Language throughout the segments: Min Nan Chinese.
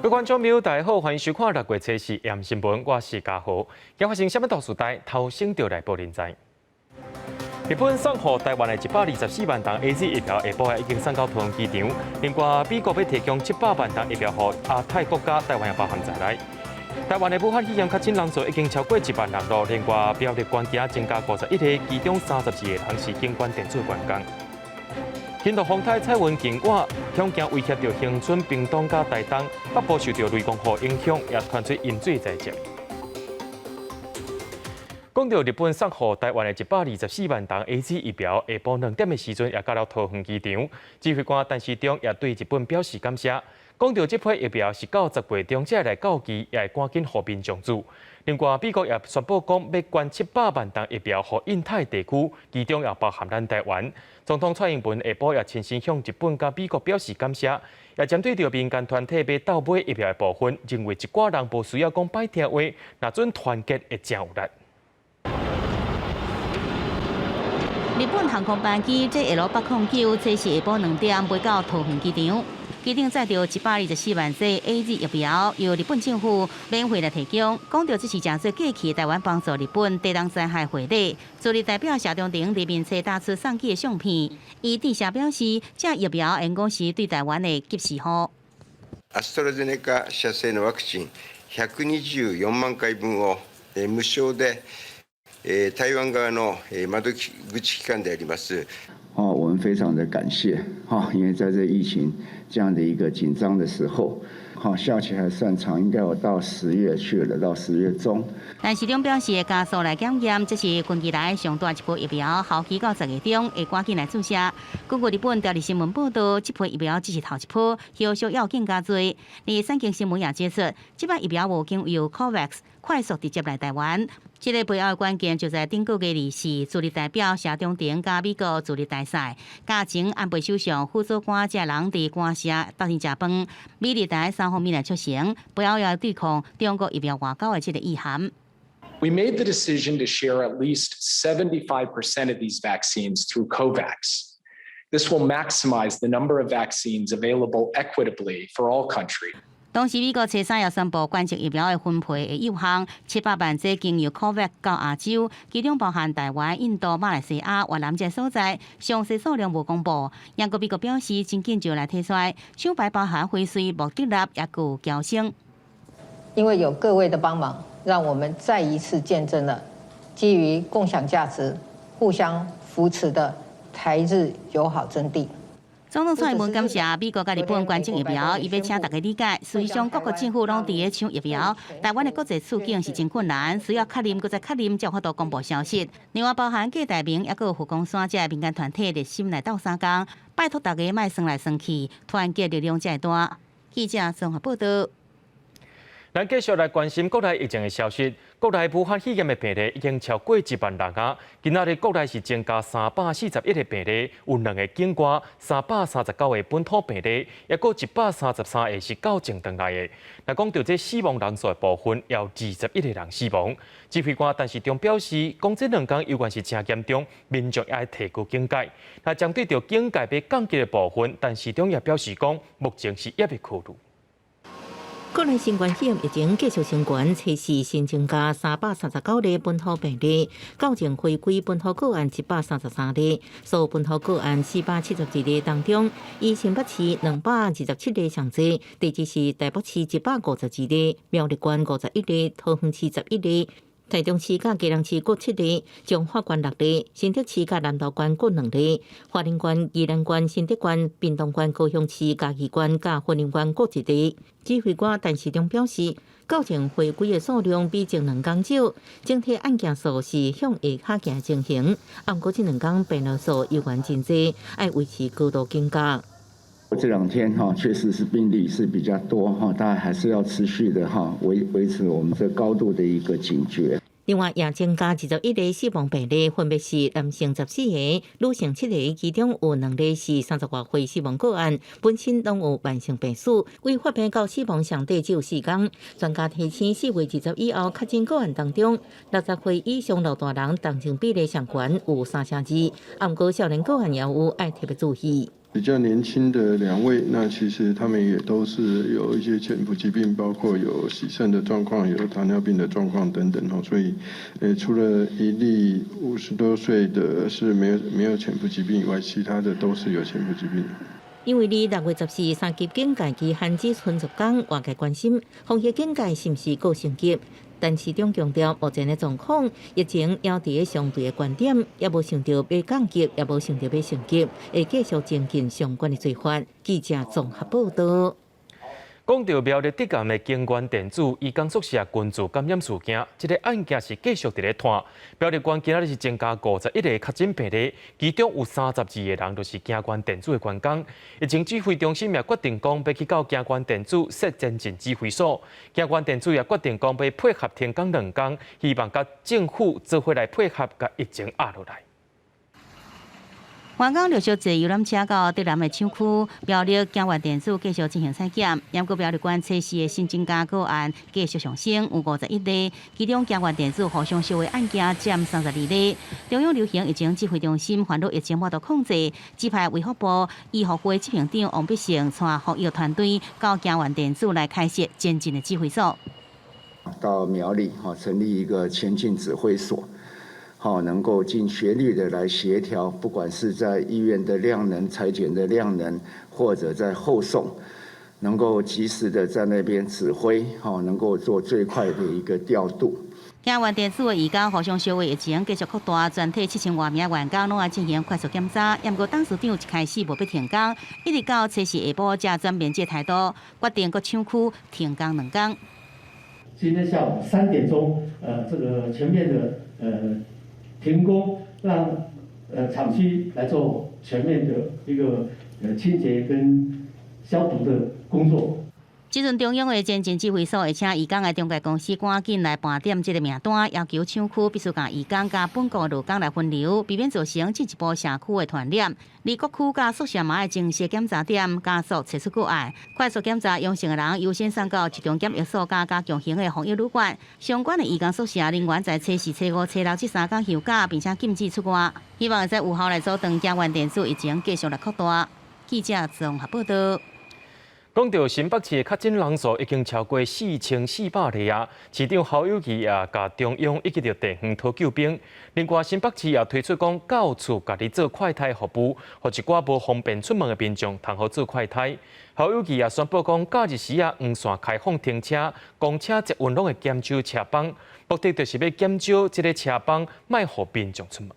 各位觀眾朋友，大家好，歡迎收看六月初四晚新聞，我是嘉豪。今發生啥物大事代，頭先就來報您知。日本送予台灣的124萬筒 AZ 疫苗，下晡已經送到桃園機場。另外，美國欲提供700萬筒疫苗予亞太國家，台灣也包含在內。台灣的武漢肺炎確診人數已經超過1萬人囉。另外，苗栗縣今增加51個，其中34個人是警官電子員工。輕度風台彩雲近我，恐驚威脅著恆春、屏東佮台東北部受著雷公雨影響，也傳出淹水災情。講到日本送予台灣的124萬筒 AZ 疫苗，下晡2點的時陣也到了桃園機場。指揮官陳時中也對日本表示感謝。講到這批疫苗是到10月中才會來到期，也會趕緊予民眾注。另外，美國也宣布講欲捐700萬筒疫苗予印太地區，其中也包含咱台灣。總統蔡英文下晡也親身向日本佮美國表示感謝，也針對著民間團體欲鬥買疫苗的部分，認為一寡人無需要講歹聽話，若準團結會誠有力。日本航空班機 JL809，這是下晡2點飛到桃園機場。機頂載著124萬劑 AZ 疫苗，由日本政府免費來提供。講著這是誠做過去台灣幫助日本抵擋災害回禮。駐日代表謝長廷佇面冊打出送機的相片，伊致謝表示，這疫苗應該是對台灣的及時雨。アストラゼネカ社製のワクチン124万回分を無償で台灣側の窓口機関であります。哦，我們非常的感謝，哈，因為在這疫情這樣的一個緊張的時候，哈，效期還算長，應該有到10月去了，到10月中。陳時中表示，加速來檢驗，這是近期來上大一波疫苗，效期到10月中會趕緊來注射。根據日本朝日新聞報道，這批疫苗只是頭一波，後續猶更加濟。而產經新聞也指出，這擺疫苗無經由 COVAX 快速直接來台灣。這個背後的關鍵就在頂個月24，駐日代表謝長廷佮美國駐日大使，佮前安倍首相輔佐官這人佇官舍鬥陣食飯，美日台三方面來促成，背後要對抗中國疫苗外交的這個意涵。 We made the decision to share at least 75% of these vaccines through COVAX. This will maximize the number of vaccines available equitably for all countries. 同時，美國初三也宣布捐贈疫苗的分配會有限，700萬劑經由 COVAX 到亞洲，其中包含台灣、印度、馬來西亞、越南這所在，詳細數量無公布。英國美國表示，真緊就來提出來，廠牌包含輝瑞、莫德納，也有嬌生。因為有各位的幫忙，讓我們再一次見證了基於共享價值、互相扶持的台日友好真諦。總統蔡英文感謝美國佮日本捐贈疫苗，伊欲請大家理解，事實上各國政府攏佇咧搶疫苗，台灣的國際處境是真困難，需要確認，閣再確認，才有法度公布消息。另外，包含郭台銘，抑閣有佛光山這民間團體熱心來鬥相共，拜託大家莫算來算去，團結力量才會大。記者綜合報道。咱繼續來關心國內疫情的消息。國內武漢肺炎的病例已經超過1萬人啊！今仔日國內是增加341個病例，有兩个境外，339個本土病例，抑閣133個是到境轉來的。若講著這死亡人數的部分，有21個人死亡。指揮官陳時中表示，講這兩工猶原是誠嚴重，民眾愛提高警覺。那針對著警戒欲降級的部分，陳時中也表示講，目前是猶未考慮。國內新冠肺炎疫情繼續升懸，初四新增加339例本土病例，到前回歸本土個案133例，所有本土個案472例當中，以新北市227例上濟，第二是台北市152例，苗栗縣51例，桃園市11例，台中市佮基隆市各七例，彰化縣六例，新竹市佮南投縣各兩例，花蓮縣、宜蘭縣、新竹縣、屏東縣、高雄市、嘉義縣佮雲林縣各一例。指揮官陳時中表示，到前回歸的數量比前兩工少，整體案件數是向下下行情形。毋過這兩工病例數猶原真濟，愛維持高度警覺。這兩天哈，確實是病例是比較多哈，大家還是要持續的哈維持我們這高度的一個警覺。另外，也增加21個死亡病例，分別是男性14個、女性七個，其中有兩例是30外歲死亡個案，本身攏有慢性病史，為發病到死亡上短只有4工。專家提醒，4月20以後確診個案當中，60歲以上老大人同情比例上懸有3成2，毋過少年個案也有愛特別注意。比較年輕的兩位，那其實他們也都是有一些潛伏疾病，包括有洗腎的狀況、有糖尿病的狀況等等哦。所以，除了一例50多歲的是沒有潛伏疾病以外，其他的都是有潛伏疾病。因為佇6月14三級警戒期限只賰10工，外界關心防疫警戒是毋是閣升級？陳時中強調，目前的狀況，疫情猶佇相對的高點，猶無想著欲降級，也無想著欲升級，會繼續精進相關的做法。記者綜合報道。講到苗栗竹巖的京元電子移工宿舍群聚感染事件，這个案件是繼續佇咧拖。苗栗縣今仔日是增加51个確診病例，其中有32個人就是京元電子的員工。疫情指揮中心也決定講，欲去到京元電子設前進指揮所。京元電子也決定講，欲配合停工兩工，希望佮政府做伙來配合，共疫情壓落來。員工陸續坐遊覽車到竹南的廠區，苗栗京元電子繼續進行採檢。毋過苗栗縣測試的新增加個案繼續上升，有51例，其中京元電子互相相的案件佔32例。中央流行疫情指揮中心煩惱疫情無法度控制，指派衛福部醫學會執行長王必勝帶防疫團隊到京元電子來開設前進的指揮所。到苗栗哈成立一個前進指揮所。好，能夠盡全力的來協調，不管是在醫院的量能、採檢的量能，或者在後送，能夠及時的在那邊指揮，好，能夠做最快的一個調度。京元電子的移工互相相話疫情繼續擴大，全體7000外名員工攏愛進行快速檢查。毋過董事長一開始無欲停工，一直到初四下晡才轉變這態度，決定閣廠區停工兩工。今天下午3點鐘，這個全面的停工，讓廠區來做全面的一個清潔跟消毒的工作。這陣中央的前進指揮所會請移工的中介公司趕緊來盤點這个名單，要求廠區必須共移工佮本國勞工來分流，避免造成進一步社區的傳染。而各區佮宿舍嘛愛增設檢查點，加速測出個案，快速檢查陽性的人優先送到集中檢疫所佮加強型的防疫旅館。相關的移工宿舍人員在初四、初五、初六這三工休假，並且禁止出外，希望會使有效來阻斷京元電子疫情繼續來擴大。記者綜合報道。講到新北市的確診人數已經超過4400例啊！市長侯友宜也共中央以及著地方討救兵。另外，新北市也推出講到厝家己做快篩服務，予一寡無方便出門的民眾通好做快篩。侯友宜也宣布講，假日時啊，黃線開放停車，公車捷運攏會減少車班，目的就是欲減少這个車班，莫予民眾出門。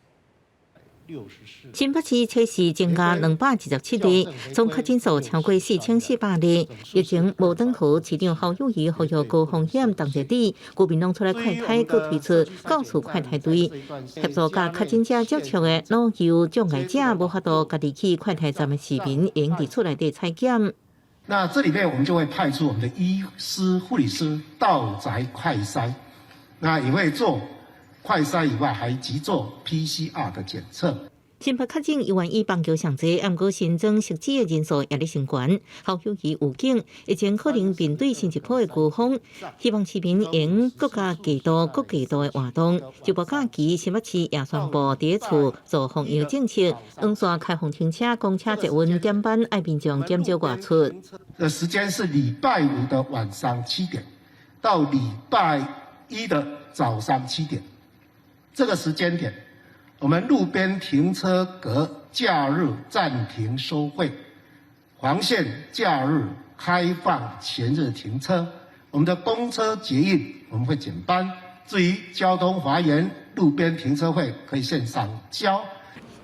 新北市測試增加227例，總確診數超過4400例。疫情無轉好，市長侯友宜呼籲高風險重災區，居民攏出來快篩，閣推出到厝快篩隊，協助佮確診者接觸的老幼障礙者，無法度家己去快篩站的市民，會用佇厝內底採檢。那這裡面我們就會派出我們的醫師、護理師到宅快篩，那也會做快篩以外，還急做 PCR 的檢測。新北確診猶原以板橋上濟，毋過新增確診的人數也咧升懸。侯友宜預警，疫情可能面對新一波的高峰，希望市民用閣較低度、閣低度的活動。周末假期，新北市也宣布佇厝做防疫政策，黃線開放停車、公車捷運減班，愛民眾減少外出。的時間是禮拜五的晚上七點到禮拜一的早上七點，這個時間點，我們路邊停車格假日暫停收費，黃線假日開放全日停車。我們的公車捷運我們會減班。至於交通罰鍰、路邊停車費可以線上交。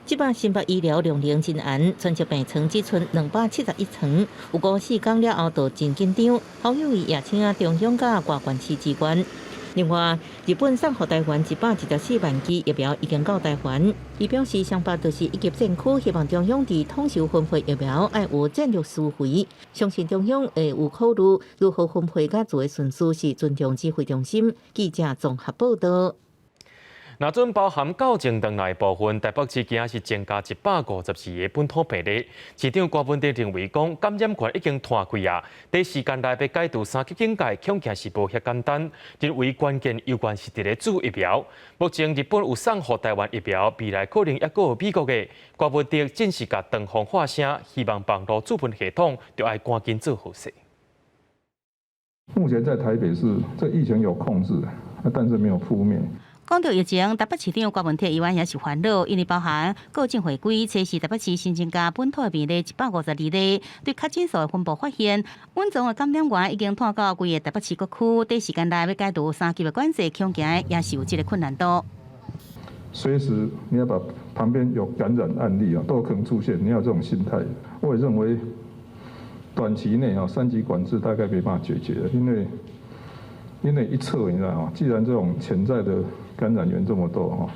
這擺新北醫療量能真嚴，全職病床只賰271床，有五四工了後就真緊張。侯友宜也請啊中央佮外縣市支援。另外，日本送予台灣124萬劑疫苗已經到台灣。伊表示，雙北就是一級戰區，希望中央佇統籌分配疫苗愛有戰略思維，相信中央會有考慮如何分配佮做的順序是尊重指揮中心。記者綜合報道。若準包含校正轉來部分，台北市今仔是增加154個本土病例。市長柯文哲認為講，感染源已經斷開啊，短時間內欲解除三級警戒，恐驚是無遐簡單。認為關鍵猶原是佇咧注疫苗。目前日本有送予台灣疫苗，未來可能猶閣有美國的。柯文哲正式共唐鳳喊聲，希望網路注分系統著愛趕緊做好勢。目前在台北市，這疫情有控制，但是沒有撲滅。講到疫情，台北市長柯文哲依然也是煩惱，因為包含國境回歸，測試台北市新增加本土的病例152例，對確診數的分布發現，隱藏的感染源已經拖到規個台北市各區，短時間內欲解除三級的管制，恐驚也是有這個困難度。隨時你要把旁邊有感染案例啊，都有可能出現，你要有這種心態。我也認為短期內啊，三級管制大概沒辦法解決，因為一測你知道嗎？既然這種潛在的感染源這麼多哈，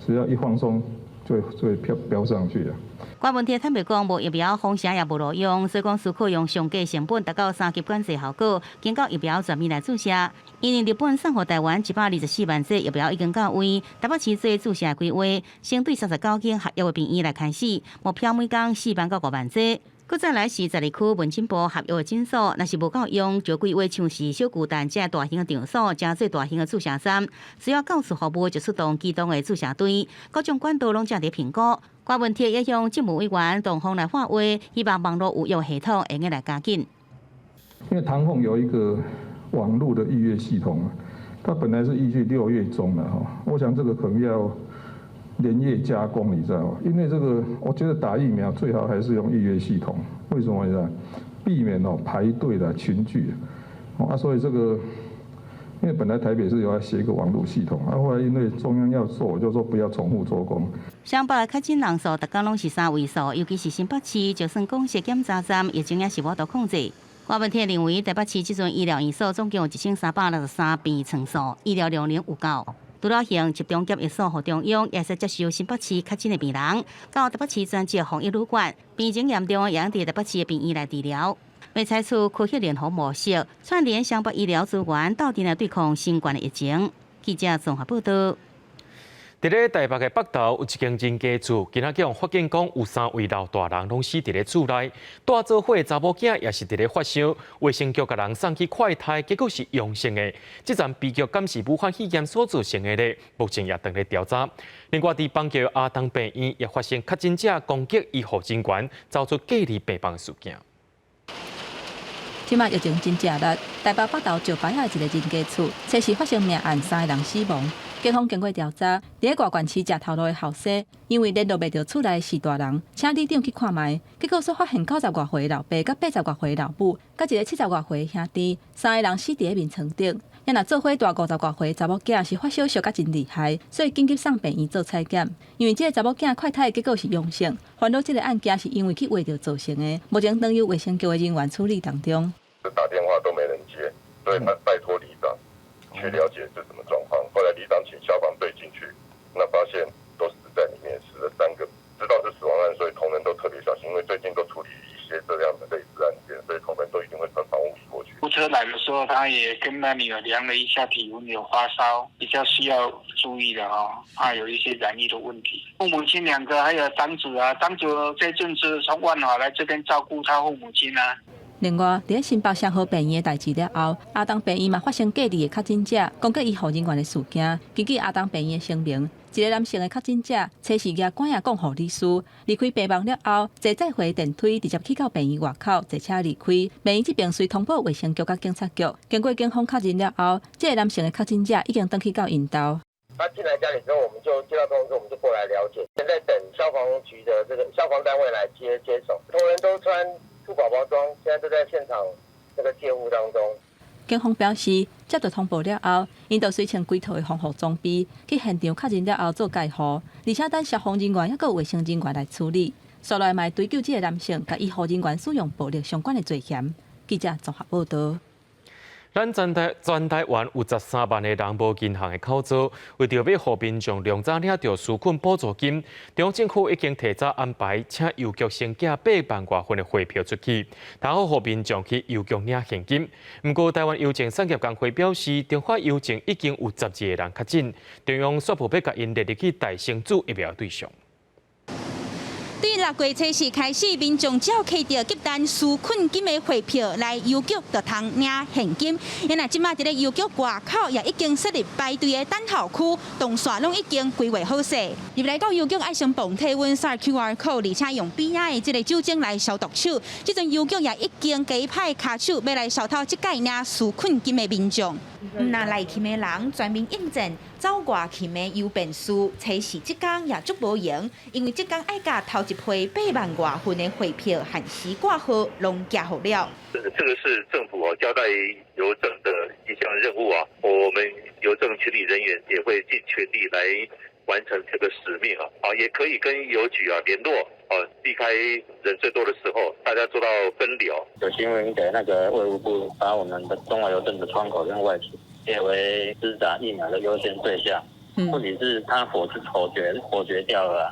只要一放鬆就會飆飆上去啊。柯文哲坦白講，無疫苗封城也無路用，所以講思考用上低成本達到三級管制效果，警告疫苗全面來注射。因為日本送予台灣124萬劑疫苗已經到位，台北市做注射規劃，先對39間合約的病院來開始，目標每工4萬到5萬劑。閣再來是12區門診部合約的診所，若是無夠用，就規劃像是小巨蛋這大型的場所，成做大型的注射站，需要到處服務就出動機動的注射隊，各種管道攏正佇評估。柯文哲也向政務委員唐鳳來喊話，希望網路預約系統會用來加緊。因為唐鳳有一個網路的預約系統，它本來是預計6月中的哈，我想這個可能要連夜加工，你知道嗎？因為這個，我覺得打疫苗最好還是用預約系統。為什麼？你知道？避免哦排隊的群聚。啊，所以這個，因為本來台北市有要寫一個網路系統，啊，後來因為中央要做，就說不要重複做工。雙北確診人數逐工攏是三位數，尤其是新北市，就算講是檢查站，疫情也是無法度控制。柯文哲認為，台北市這陣醫療院所總共有1363病床數，醫療量能有夠。除了向集中檢疫所予中央，也是接受新北市確診的病人，到台北市專職防疫旅館，病情嚴重的也佇台北市的病院來治療。欲採取科學聯合模式，串聯雙北醫療資源，鬥陣來對抗新冠的疫情。記者綜合報道。佇咧台北的北投有一間人家厝，今仔予發現講有三位老大人攏死佇咧厝內，蹛做伙查某囝也是佇咧發燒，衛生局共人送去快篩，結果是陽性的。這樁悲劇敢是武漢肺炎所造成的咧？目前也正咧調查。另外，佇板橋亞東病院也發生確診者攻擊醫護人員，走出隔離病房事件。這擺疫情真正熱，台北北投石牌仔的一個人家厝，初四發生命案，三个人死亡。警方經過調查，佇咧外縣市食頭路的後生，因為聯絡袂著厝內四大人，請里長去看覓，結果煞發現90外歲老爸佮80外歲老母，佮一個70外歲兄弟，三个人死佇咧眠床頂。啊若做伙蹛50外歲查某囝是發燒燒甲真厲害，所以緊急送病院做採檢。因為這个查某囝快篩結果是陽性，煩惱這个案件是因為去畫著造成的，目前仍由衛生局的人員處理當中。打電話都沒人接，所以他拜託里長去了解是什麼狀況。後來里長請消防隊進去，那發現都死在裡面，死了三個，知道是死亡案，所以同仁都特別小心，因為最近都處理一些這樣的類似案件，所以同仁都一定會穿防護衣過去。護車來的時候，他也跟他女兒量了一下體溫，有發燒，比較需要注意的哦，怕有一些染疫的問題。父母親兩個，還有長子啊，長子這陣子從萬華來這邊照顧他父母親啊。另外，佇咧新北雙和病院的代誌了後，亞東病院嘛發生隔離的確診者攻擊醫護人員的事件。根據亞東病院的聲明，一个男性的確診者，初四舉桿仔講護理師，離開病房了後，坐載貨電梯直接去到病院外口，坐車離開。病院這邊隨通報衛生局佮警察局，經過警方確認了後，這个男性的確診者已經轉去到𪜶兜。他進來家裡之後，我們就接到通知，我們就過來了解。現在等消防局的這個消防單位來接手，同仁都穿兔寶寶裝，現在都在現場這個戒護當中。警方表示，接到通報了後，𪜶就隨穿規套的防護裝備去現場確認了後做戒護，而且等消防人員抑閣衛生人員來處理。紲落來嘛會追究這个男性佮醫護人員使用暴力相關的罪嫌。記者綜合報道。咱全台灣有13萬個人無銀行的口座，為著欲予民眾量早領著紓困補助金，中央政府已經提早安排，請郵局先寄8萬外份的匯票出去，通好予民眾去郵局領現金。毋過，台灣郵政產業工會表示，中華郵政已經有12個人確診，中央煞無欲共𪜶列入去大先注疫苗對象。對六月初四開始，民眾只要提著急單紓困金的匯票來郵局，就通領現金。因為這馬佇咧郵局外口也已經設立排隊的等候區，動線攏已經規劃好勢。入來到郵局愛先磅體溫、掃 QR code，而且用邊仔的這个酒精來消毒手。這陣郵局也已經加派跤手，欲來消毒這屆領紓困金的民眾。毋若內勤的人全面應戰，走外勤的郵便士，初四這工也足無閒，因為這工愛共頭一批8萬外份的匯票限時掛號，攏寄予了。這個是政府交代郵政的一項任務啊，我們郵政全體人員也會盡全力來完成這個使命啊，啊，也可以跟郵局啊聯絡啊，避開人最多的時候，大家做到分流。有新聞給那個衛福部，把我們的中華郵政的窗口跟外勤列為施打疫苗的優先對象。問題是，他否決掉了。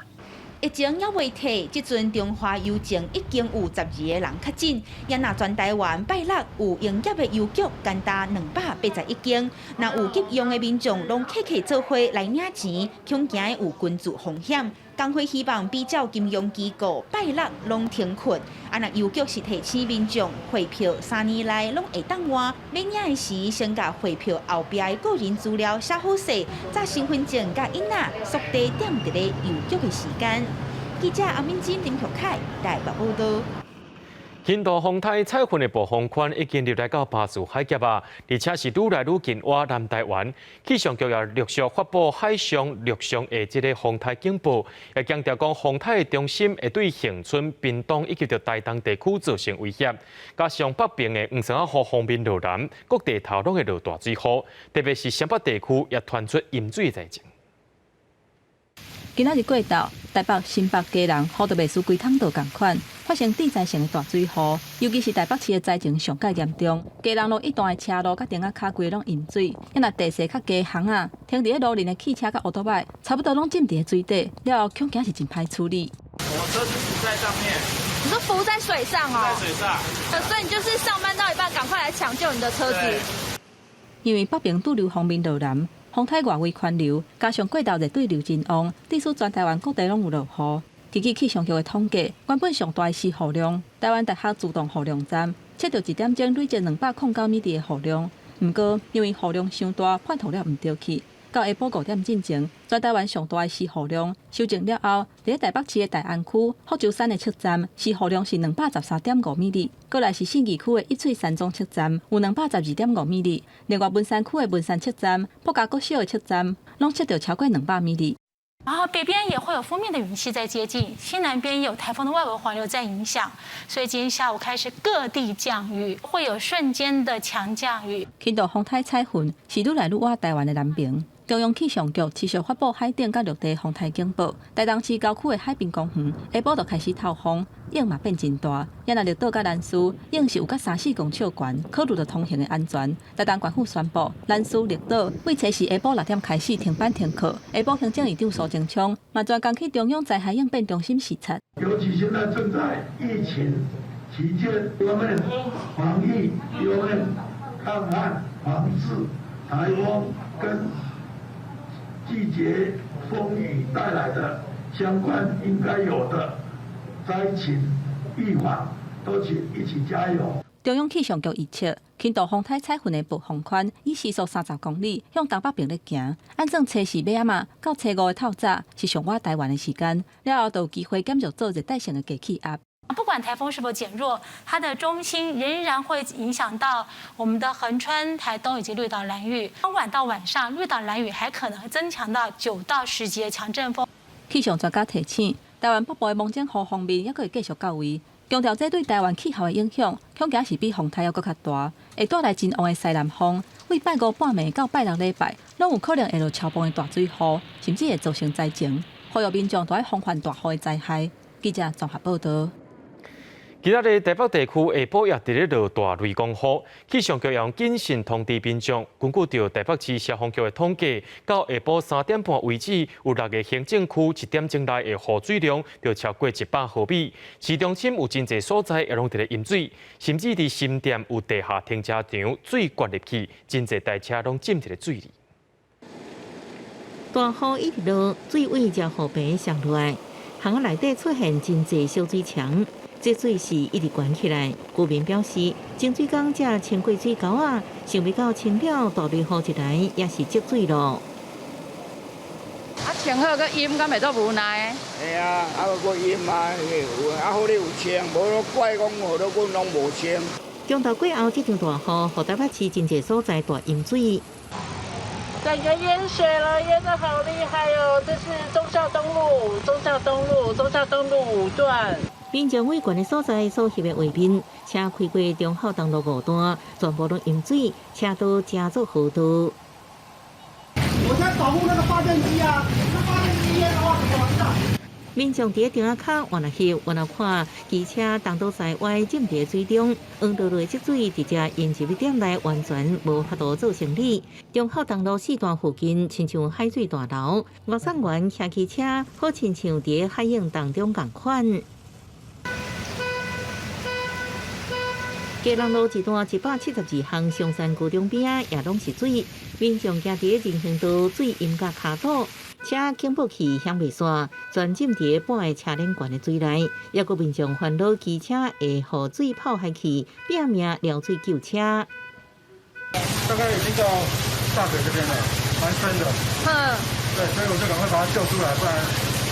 疫情猶未退，這陣中華郵政已經有12個人確診，也若全台灣拜六有營業的郵局，干焦281間。若有急用的民眾，攏客客做伙來領錢，恐驚有群聚風險。工會希望比照金融機構拜六攏停困。啊，若郵局是提醒民眾，匯票3年內攏會當換，欲領的時先共匯票後壁的個人資料寫好勢，載身份證佮印仔，速遞踮佇咧郵局的時間。記者阿敏珍、林玉凱台北報導。輕度風颱彩雲的暴風圈已經入來到巴士海峽啊，而且是愈來愈近倚南台灣。氣象局也陸續發布海上、陸上的這个風颱警報，也強調講風颱的中心會對恆春、屏東以及著台東地區造成威脅。加上北邊的黃山湖鋒面落南，各地頭攏會落大水雨，特別是雙北地區也傳出淹水災情。今仔日過晝，台北、新北、基隆雨都袂輸規桶倒仝款，發生致災性的大水雨，尤其是台北市的災情上蓋嚴重。基隆路一段的車路佮亭仔跤規攏淹水，啊若地勢較低巷仔，停佇咧路面的汽車佮烏多擺，差不多攏浸佇咧水底，了後恐驚是真歹處理。我車子浮在上面。你說浮在水上哦？在水上。所以你就是上班到一半，趕快來搶救你的車子。因為北邊對流鋒面落南。風颱外圍環流，加上過晝熱對流真旺，致使全台灣各地攏有落雨。根據氣象局的統計，原本上大的時雨量，台灣大學自動雨量站測著一點鐘累積209米的雨量。毋過，因為雨量傷大，判斷了毋著去。到下晡5點進前，全台灣上大的時雨量修正了後，佇咧台北市的大安區福州山的測站，時雨量是213.5米哩。過來是信義區的一翠山莊測站，有212.5米哩。另外文山區的文山測站、埔家國小的測站，攏測著超過200米哩。然後北邊也會有鋒面的雲系在接近，西南邊有颱風的外圍環流在影響，所以今天下午開始各地降雨，會有瞬間的強降雨。輕度風颱彩雲是愈來愈倚台灣的南邊。中央氣象局持續發布海頂佮陸地風颱警報。台東市郊區的海濱公園下晡就開始透風，湧嘛變真大。也若綠島佮蘭嶼，湧是有甲3、4公尺懸，考慮著通行的安全。台東縣府宣布，蘭嶼綠島對初四下晡6點開始停班停課。下晡行政院長蘇貞昌嘛專工去中央災害應變中心視察。尤其現在正在疫情期間，我們防疫、我們抗旱、防治颱風跟季節風雨帶來的相關應該有的災情預防，都請一起加油。中央氣象局預測，輕度風颱彩雲的暴風圈以時速30公里向東北爿咧行。按算初四尾仔到初五的透早是上倚台灣的時間，了後就有機會減弱做熱帶性的低氣壓。不管颱風是否減弱，它的中心仍然會影響到我們的恆春、台東以及綠島、蘭嶼。傍晚到晚上，綠島、蘭嶼還可能會增強到9到10級的強陣風。氣象專家提醒，台灣北部的蒙頂雨鋒面猶閣會繼續到位，強調這對台灣氣候的影響，恐驚是比風颱猶閣較大，會帶來真旺的西南風。對拜五半暝到拜六禮拜，攏有可能會落超暴的大水雨，甚至會造成災情。呼籲民眾著愛防範大雨的災害。記者綜合報導。今仔日台北地區下晡也佇咧落大雷公雨，氣象局用謹慎通知民眾。根據著台北市消防局的統計，到下晡3點半為止，有六个行政區一點鐘內的雨水量就超過100毫米。市中心有真濟所在也攏佇咧淹水，甚至佇新店有地下停車場水灌入去，真濟台車攏浸佇咧水裡。大雨一直落，水位才雨棚上落來，巷仔內底出現真濟小水牆。這水勢一直懸起來，居民表示，清水工才清過水溝仔，想欲到清了大雷雨一來，也是積水咯。啊，清好閣淹，敢會足無奈的。嘿啊，啊閣淹啊，有啊好你有清，無怪講予阮攏無清。中晝過後，這場大雨，予台北市真濟所在大淹水。整個淹水了，淹得好厲害哦！這是忠孝東路，忠孝東路，忠孝東路五段。民眾位懸的所在所翕的畫面，車開過忠孝東路五段，全部攏淹水，車道成做河道。我在保護那個發電機啊，那發電機淹的話怎麼辦？民眾佇咧埕仔跤，原來翕，原來看，機車東倒西歪浸佇水中，黃濁濁的積水直接淹入店內，完全無法度做生理。忠孝東路四段附近，親像海水大流，外送員騎機車，好親像佇海湧當中仝款。基隆路一段172巷松山高中邊仔也攏是水，民眾行佇人行道水淹甲跤肚，車警報器響袂煞，全浸佇半个車輪懸的水內，抑閣民眾煩惱機車會予水泡下去，拼命撩水救車。大概已經到大腿這邊了，蠻深的。嗯。對，所以我就趕快把它救出來，不然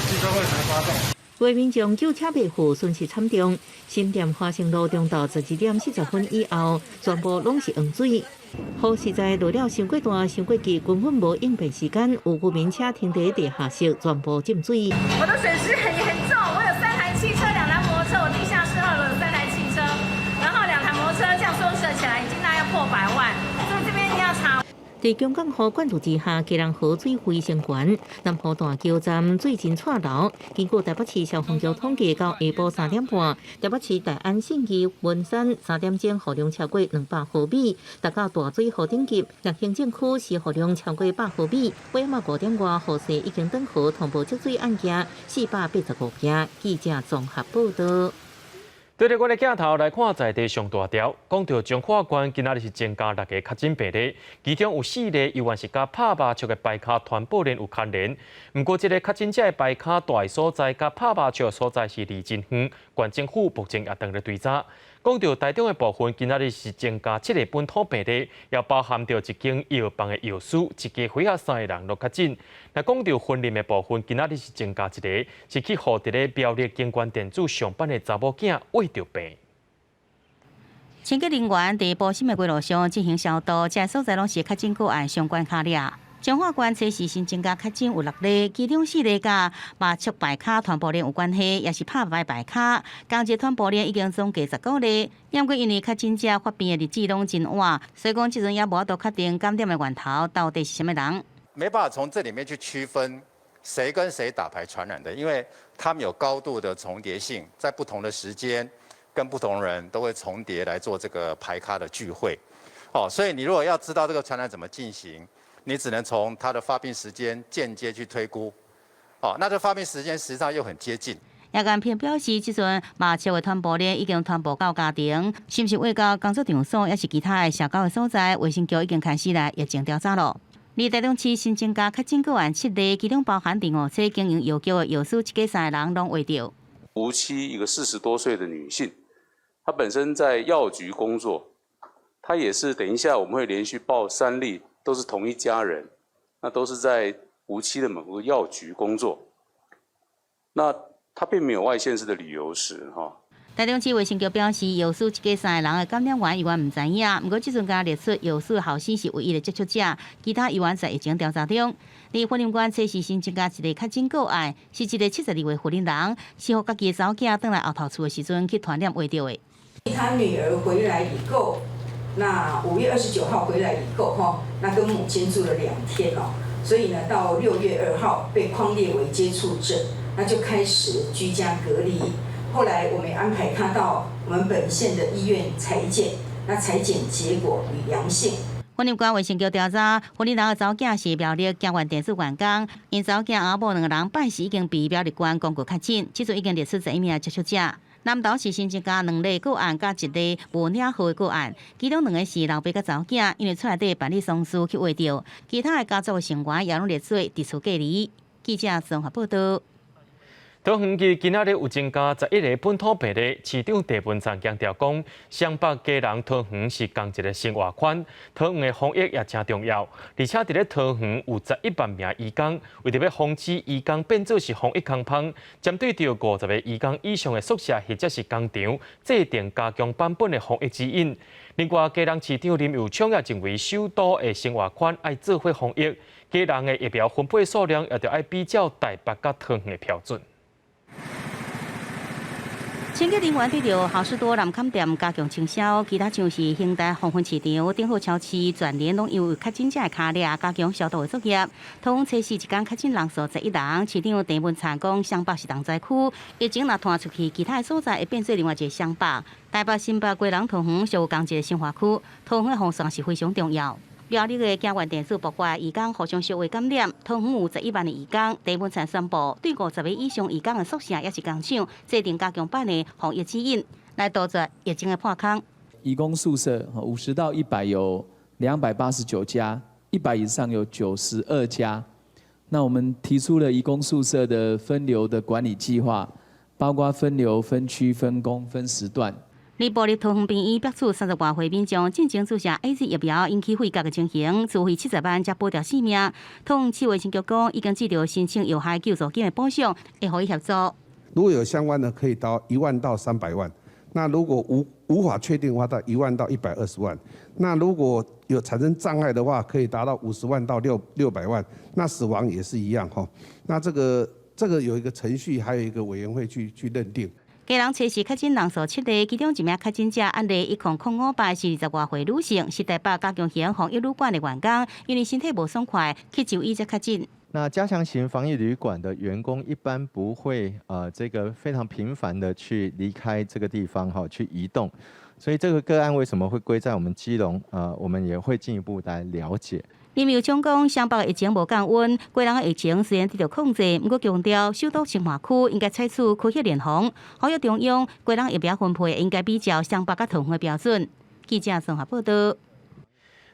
機車會可能發動。為民眾救車袂赴，損失慘重。新店華盛路中晝12點40分以後，全部攏是黃水。雨實在落了傷過大、傷過急，根本無應變時間。有居民車停佇地下室，全部浸水。我的損失很嚴重，我有三台汽車、兩台摩托車，我地下室二樓有三台汽車，然後兩台摩托車，這樣收拾起來已經大概要破百萬，所以這邊一定要查。佇強降雨灌注之下，基隆河水非常懸，南湖大橋站水真掣流。根據台北市消防局統計，到下晡3點半，台北市大安、信義、文山三點鐘雨量超過200毫米，達到大水雨等級。六行政區時雨量超過100毫米，尾仔5點外，雨勢已經轉河，通報積水案件485件。記者綜合報道。對著阮的鏡頭來看，在地上大條，講到彰化縣今仔日是增加六个確診病例，其中有四例猶原是佮拍麻將的牌跤傳播鏈有牽連。毋過，這个確診者的牌跤蹛的所在，佮拍麻將的所在是離真遠，縣政府目前也當咧追查。講到台中的部分，今仔日是增加七个本土病例，也包含著一間藥房的藥師，一家伙仔三个人攏確診。若講到雲林的部分，今仔日是增加一个，是去予佇咧苗栗京冠電子上班的查某囝穢著病。清潔人員佇埔心的街路上進行消毒，這所在攏是確診個案相關卡列。彰化縣測試新增加確診有六例，其中四例佮麻將牌跤傳播鏈有關係，也是拍牌牌跤。仝一傳播鏈已經總計19例。毋過因為確診者發病的日子攏真晚，所以講這陣也無法度確定感染的源頭到底是啥物人。沒辦法從這裡面去區分誰跟誰打牌傳染的，因為他們有高度的重疊性，在不同的時間跟不同人都會重疊來做這個牌咖的聚會。哦，所以你如果要知道這個傳染怎麼進行，你只能從他的發病時間間接去推估，哦，那這發病時間實際上又很接近。葉元平表示，這陣麻將的傳播鏈已經傳播到家庭，是毋是穢到工作場所，抑是其他的社交的所在，衛生局已經開始來疫情調查咯。而台中市新增加確診個案七例，其中包含佇五車經營藥局的藥師，一家三个人攏穢著。梧棲一個40多歲的女性，她本身在藥局工作，她也是等一下我們會連續報三例。都是同一家人，那都是在梧棲的某個藥局工作。那他並沒有外縣市的旅遊史，哈。台中市衛生局表示，藥師一家三个人的感染源猶原毋知影，毋過這陣共列出藥師後生是唯一的接觸者，其他猶原在疫情調查中。佇雲林縣測試新增加一例確診個案，是一个72歲雲林人，是予家己的查某囝轉來後頭厝的時陣去傳染穢著的。他女兒回來以後，那5月29號回來以後，哈，那跟母親住了2天哦，所以呢，到6月2號被匡列為接觸者，那就開始居家隔離。後來我們安排他到我們本縣的醫院採檢，那採檢結果為陽性。雲林縣衛生局調查，雲林人的查某囝是苗栗京元電子員工，𪜶查某囝阿某兩个人拜四已經被苗栗縣公告確診，這陣已經列出11名接觸者。南投市新增加兩例個案，佮一例無領號的個案，其中兩个是老爸佮查某囝，因為厝內底辦理喪事去穢著，其他的家族成員也攏列做佇厝隔離。記者綜合報道。桃園市今仔日有增加11个本土病例，市長鄭文燦強調講，雙北基隆桃園是仝一个生活圈，桃園的防疫也誠重要。而且佇咧桃園有11萬名移工，為著欲防止移工變做是防疫空縫，針對著50个移工以上的宿舍或者是工廠，制定加強版本的防疫指引。另外，基隆市長林右昌也認為，首都的生活圈愛做伙防疫，基隆的疫苗分配數量也著愛比照台北佮桃園的標準。清潔人員對著好市多南崁店加強清消，其他像是興大黃昏市場、頂好超市、全聯攏因為確診者的跤跡加強消毒的作業。桃園初四一工確診人數11人，市長鄭文燦講，雙北是重災區，疫情若傳出去，其他的所在會變做另外一个雙北。台北、新北、基隆、桃園屬仝一个生活區，桃園的防線是非常重要。苗栗的京元電子爆發移工互相相話感染，桃園有11萬的移工，鄭文燦宣布對50个以上移工的宿舍抑是工廠制定加強版的防疫指引，來杜絕疫情的破空。移工宿舍50到100有289家，100以上有92家。那我們提出了移工宿舍的分流的管理計劃，包括分流、分區、分工、分時段。內部的桃園病院北厝30外歲民眾進前注射 AZ 疫苗引起肺結的情形，自費70萬才保著性命。桃園市衛生局講，已經接著申請藥害救助金的補償，會予伊協助。如果有相關的，可以到1萬到300萬。那如果無法確定的話，到1萬到120萬。那如果有產生障礙的話，可以達到50萬到600萬。那死亡也是一樣哈。那這個有一個程序，還有一個委員會去認定。基隆初四確診人數七例，其中一名確診者案例1005擺是20外歲女性，是台北加強型防疫旅館的員工，因為身體無爽快去就醫才確診。那加強型防疫旅館的員工一般不會這個非常頻繁的去離開這個地方哈，去移動，所以這個個案為什麼會歸在我們基隆？我們也會進一步來了解。林右昌講，雙北的疫情無降溫，基隆的疫情雖然得到控制，毋過強調首都生活區應該採取科學聯防，呼籲中央基隆疫苗分配應該比照雙北佮桃園的標準。記者綜合報道。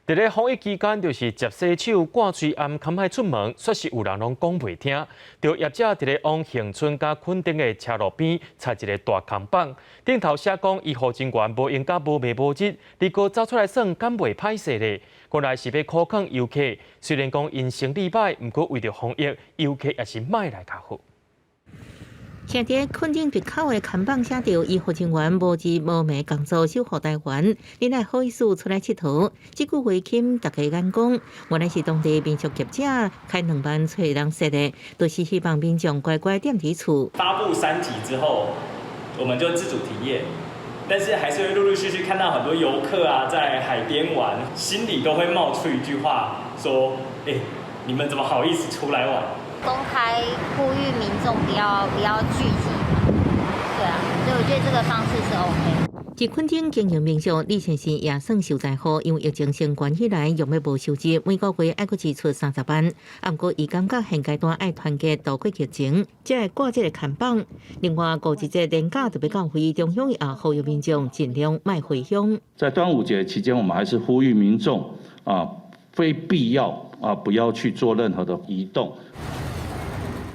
佇咧防疫期間，就是捷洗手、掛喙罨，較莫出門，煞是有人攏講袂聽。著業者佇咧往恆春佮墾丁的車路邊插一个大看板，頂頭寫講醫護人員無閒佮無暝無日，你閣走出來耍，敢袂歹勢咧？原來是欲苦勸遊客，雖然講𪜶生理䆀，毋過為著防疫，遊客也是莫來較好。徛佇墾丁埤口的看板寫著醫護人員無日無暝工作守護台灣，你哪好意思出來𨑨迌？這句話吸引大家眼光，原來是當地民宿業者開2萬揣人設的，都是希望民眾乖乖踮佇厝。發布3級之後，我們就自主停業，但是還是會陸陸續續看到很多遊客啊，在海邊玩，心裡都會冒出一句話，說：欸，你們怎麼好意思出來玩？公開呼籲民眾不要聚集嘛，對啊，所以我覺得這個方式是 OK。佇墾丁經營民宿李先生也算受災戶，因為疫情先關起來，用欲無收入，每個月愛閣支出30萬。毋過伊感覺現階段愛團結渡過疫情，才會掛這个看板。另外，五一節連假就欲到位，中央也呼籲民眾盡量莫回鄉。在端午節期間，我們還是呼籲民眾啊，非必要啊，不要去做任何的移動。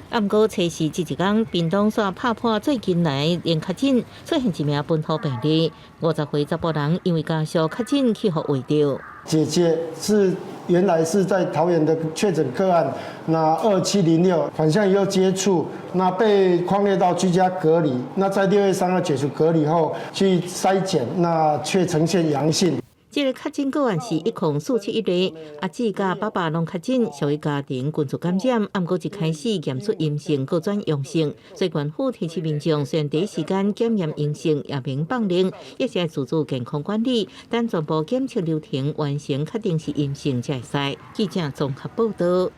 啊，毋過初四這一工，屏東煞拍破最近來零確診，出現一名本土病例，50歲查埔人因為家屬確診去予穢著。姐姐是原來是在桃園的確診個案，那2706返鄉以後接觸，那被匡列到居家隔離，那在6月3號解除隔離後去篩檢，那卻呈現陽性。這个確診個案是10471例，阿姊佮爸爸攏確診，屬於家庭群聚感染。毋過一開始驗出陰性，閣轉陽性，所以縣府提醒民眾，雖然第一時間檢驗陰性，也免放任，也是愛自主健康管理，等全部檢測流程完成，確定是陰性才會使。記者綜合報道。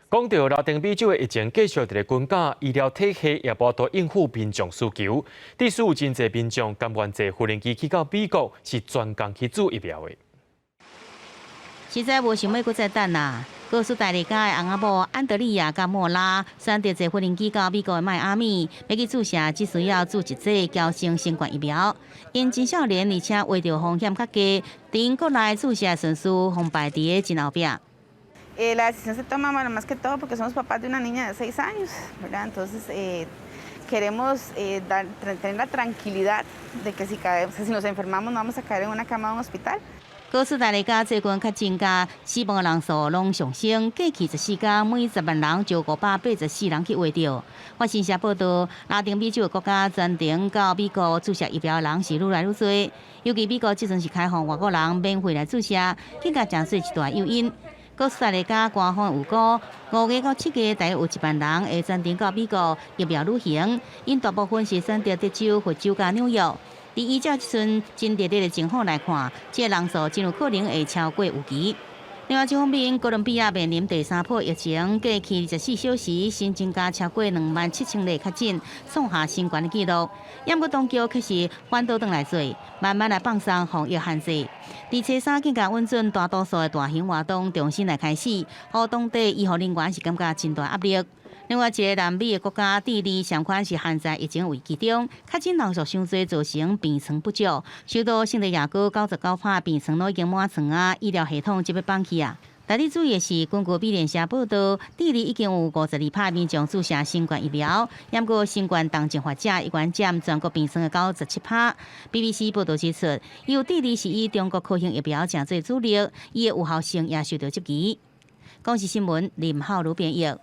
講到拉丁美洲的疫情繼續佇咧增加，醫療體系也無法度應付民眾需求。致使有真濟民眾甘願坐無人機去到美國，是專工去注疫苗的。實在無想欲閣再等啦。哥斯達黎加的翁仔某安德利亞佮莫拉選擇坐無人機到美國的邁阿密，欲去注射只需要注一劑嬌生新冠疫苗。𪜶真少年，而且冒著風險較低，佇𪜶國內注射順序予排佇咧真後壁。 La decisión se toma, bueno, más que todo porque somos papás de una niña de 6 años, ¿verdad? Entonces queremos tener la tranquilidad de que si caemos, si nos enfermamos no vamos a caer en una cama de un hospital. 哥斯達黎加最近確診佮死亡的人數攏上升，過去14天每10萬人就584人去穢著。法新社報道，拉丁美洲的國家專程到美國注射疫苗的人是愈來愈濟，尤其美國這陣是開放外國人免費來注射，更加成做一大誘因。哥斯達黎加官方預估，5月到7月大約有1萬人會專程到美國疫苗旅行，𪜶大部分是選擇德州、佛州佮紐約。佇依照這陣真熱烈的情況來看，這個人數真有可能會超過預期。另外一方面，哥倫比亞面臨第三波疫情，過去24小時新增加超過27,000例確診，創下新懸的紀錄。毋過當局卻是反倒轉來做，慢慢來放鬆防疫限制。佇初三更加允准大多數的大型活動重新來開始，予當地醫護人員是感覺真大壓力。另外一个南美的國家智利，相款是陷在疫情危機中，確診人數傷濟，造成病床不足。首都聖地亞哥99%病床攏已經滿床啊，醫療系統就欲放棄啊。值得注意的是，根據美聯社報道，智利已經有52%民眾注射新冠疫苗，毋過新冠重症患者依然佔全國病床的97%。BBC 報道指出，由智利是以中國科興疫苗成做主力，伊的有效性也受到質疑。公視新聞林浩如編譯。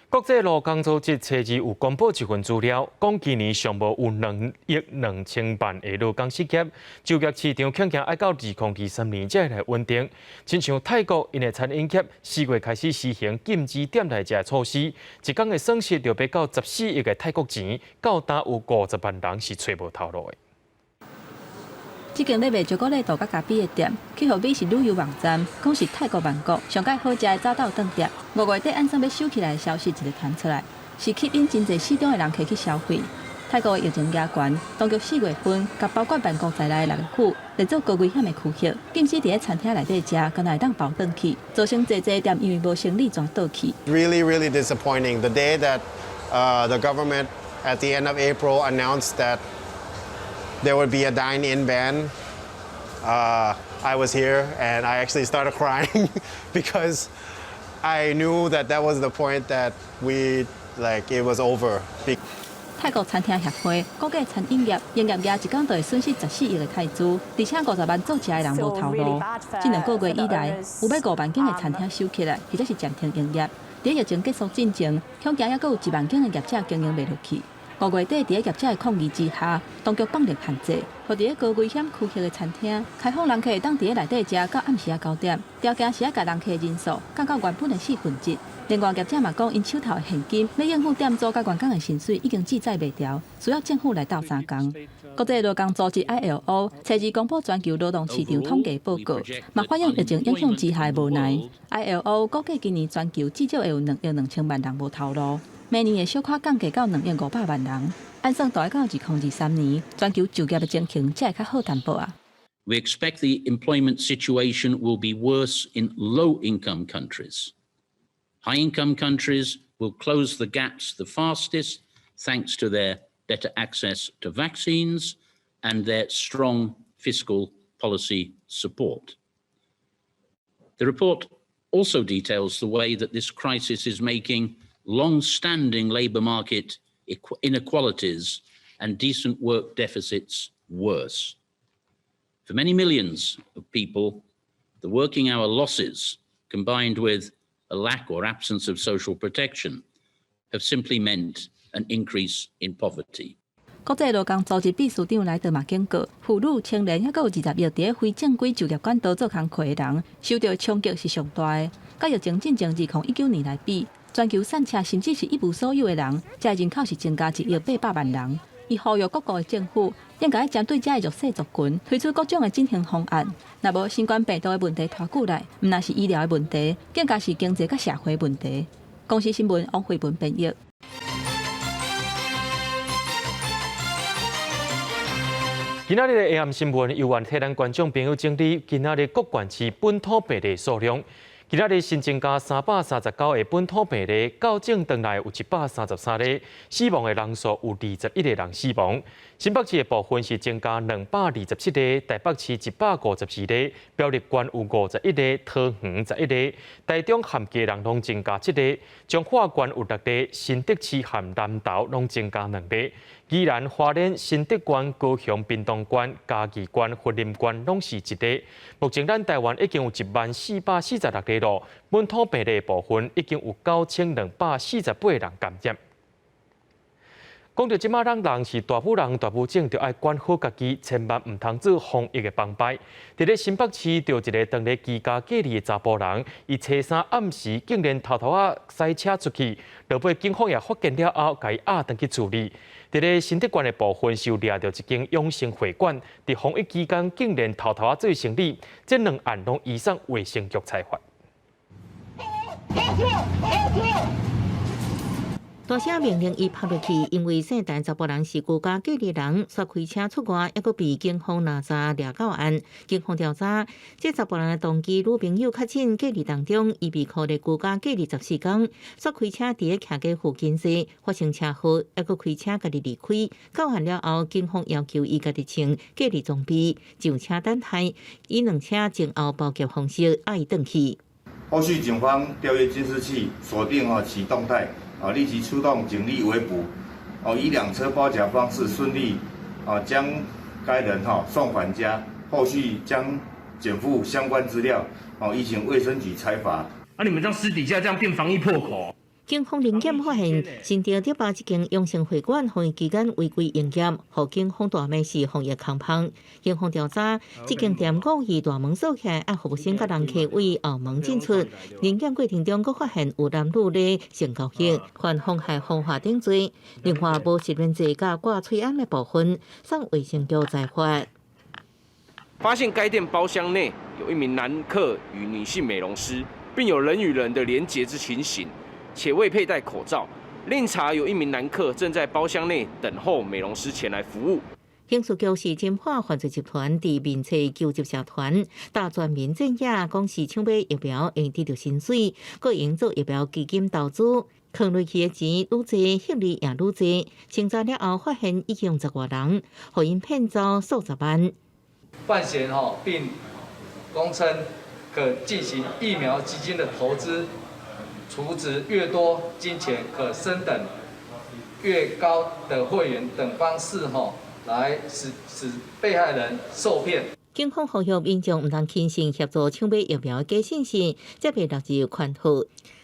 國際勞工組織初二有公布一份資料，講今年上無有2億2千萬的勞工失業，就業市場恐驚愛到2023年才會來穩定。親像泰國，𪜶的餐飲業4月開始實行禁止店內食的措施，一工的損失就欲到14億的泰國錢，到今有50萬人是揣無頭路的。這間咧賣朱古力豆佮咖啡的店，去予美食旅遊網站講是泰國曼谷上蓋好食的早晝頓店。5月底按算欲收起來的消息一个傳出來，是吸引真濟市中的人客去消費。泰國的疫情嚴懸，當局4月份共包括曼谷在內的六个府列做高危險的區域，禁止佇咧餐廳內底食，干焦會當包轉去，造成濟濟店因為無生理全倒去。 Really, really disappointing. The day that the government at the end of April announced that there would be a dine-in ban, I was here and I actually started crying because I knew that that was the point that we like it was over. 泰國餐廳協會估計餐飲業營業額一工就會損失14億的泰銖，而且50萬做食的人無頭路。這兩個月以來，有欲5萬間的餐廳收起來，或者是暫停營業。佇疫情結束進前，恐驚猶閣有1萬間的業者經營袂落去。5月底，佇咧業者的抗議之下，當局放力限制，予佇咧高危險區域的餐廳開放人客會當佇咧內底食到暗時仔9點，條件是愛共人客人數降到原本的四分之一。另外業者嘛講，𪜶手頭的現金欲應付店租佮員工的薪水已經志在袂牢，需要政府來鬥相共。國際勞工組織 ILO 初二公布全球勞動市場統計報告，嘛反映疫情影響之下的無奈。ILO 估計今年全球至少會有2億2千萬人無頭路，明年會小可降低到2億500萬人。按算著愛到2023年，全球就業的情形才會較好淡薄仔。 We expect the employment situation will be worse in low-income countries. High-income countries will close the gaps the fastest, thanks to their better access to vaccines and their strong fiscal policy support. The report also details the way that this crisis is making long-standing labour market inequalities and decent work deficits worse. For many millions of people, the working hour losses combined with a lack or absence of social protection have simply meant an increase in poverty. 國際勞工組織秘書長萊德嘛警告，婦女、青年，猶閣有20億佇咧非正規就業管道做工課的人，受著的衝擊是上大的。佮疫情進前2019年來比，全球散赤甚至是一無所有的人，這人口是增加1億800萬人。伊呼籲各國的政府應該針對遮的弱勢族群推出各種的振興方案。若無新冠病毒的問題拖久來，毋但是醫療的問題，更加是經濟佮社會問題。公視新聞王慧文編譯。今仔日的下暗新聞由阮替咱觀眾朋友整理今仔日各縣市本土病例數量。今仔日新增加339個本土病例，到正轉來有133例，死亡的人數有21個人死亡。新北市的部分是增加227例，台北市152例，苗栗縣有51例，桃園11例，台中和基隆攏增加7例，彰化縣有6例，新竹市和南投攏增加2例，宜蘭花蓮、新竹縣、高雄、屏東縣、嘉義縣、雲林縣攏是1例。目前咱台灣已經有10446例咯，本土病例的部分已經有9248人感染。講到這馬咱人是大母人大母種，就愛管好家己，千萬毋通做防疫的幫派。佇咧新北市，就一个當咧居家隔離的查埔人，伊初三暗時竟然偷偷仔駛車出去，落尾警方也發現了後，共伊押轉去處理。佇咧新竹縣的部分，是有掠著一間養生會館，佇防疫期間竟然偷偷仔做生理，這兩案攏移送衛生局裁罰。大聲命令伊拍落去，因為姓陳查埔人是居家隔離人，煞開車出外，猶閣被警方拿查掠到案。警方調查，這查埔人的動機，女朋友確診隔離當中，伊被扣咧居家隔離14天，煞開車佇咧徛街附近時發生車禍，猶閣開車家己離開。到案了後，警方要求伊家己穿隔離裝備，上車等待，以兩車前後包夾方式押伊轉去。後續警方調閱監視器，鎖定其動態。立即出動警力圍捕，以兩車包夾方式順利將該人送返家，後續將檢附相關資料，移請衛生局裁罰。啊！你們這樣私底下這樣變防疫破口。警方臨檢發現，新竹竹壩這間養生會館防疫期間違規營業，予警方大罵是防疫空縫。警方調查，這間店故意大門鎖起來，啊，服務生佮人客對後門進出。臨檢過程中，閣發現有男女咧性交易，犯妨害風化等罪。另外，無實名制佮掛喙罨的部分，送衛生局裁罰。發現該店包廂內有一名男客與女性美容師，並有人與人的連結之情形。且未佩戴口罩。另查有一名男客正在包廂內等候美容師前來服務。刑事局是偵破犯罪集團佇面冊糾集社團，打全民戰役，講是搶買疫苗會得著薪水，閣用做疫苗基金投資，囥落去的錢愈濟，獲利也愈濟。清查了後發現已經有10外人，予𪜶騙走數十萬。犯嫌並供稱可進行疫苗基金的投資。儲值越多，金錢可升等越高的會員等方式，來使被害人受騙。警方呼籲民眾毋通輕信協助搶買疫苗的假信息，才袂落入圈套。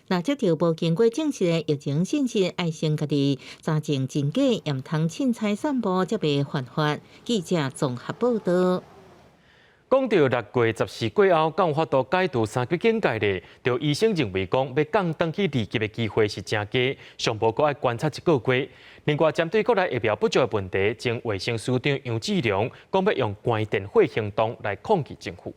若接著無經過證實的疫情信息，愛先家己查證真假，也毋通凊彩散布，才袂犯法。記者綜合報道。講到6月14過後，敢有法度解除三級警戒咧？就醫生認為講，欲降轉去2級的機會是誠低，上無閣愛觀察一個月。另外，針對國內疫苗不足的問題，前衛生署長楊志良講，欲用關電火行動來抗議政府。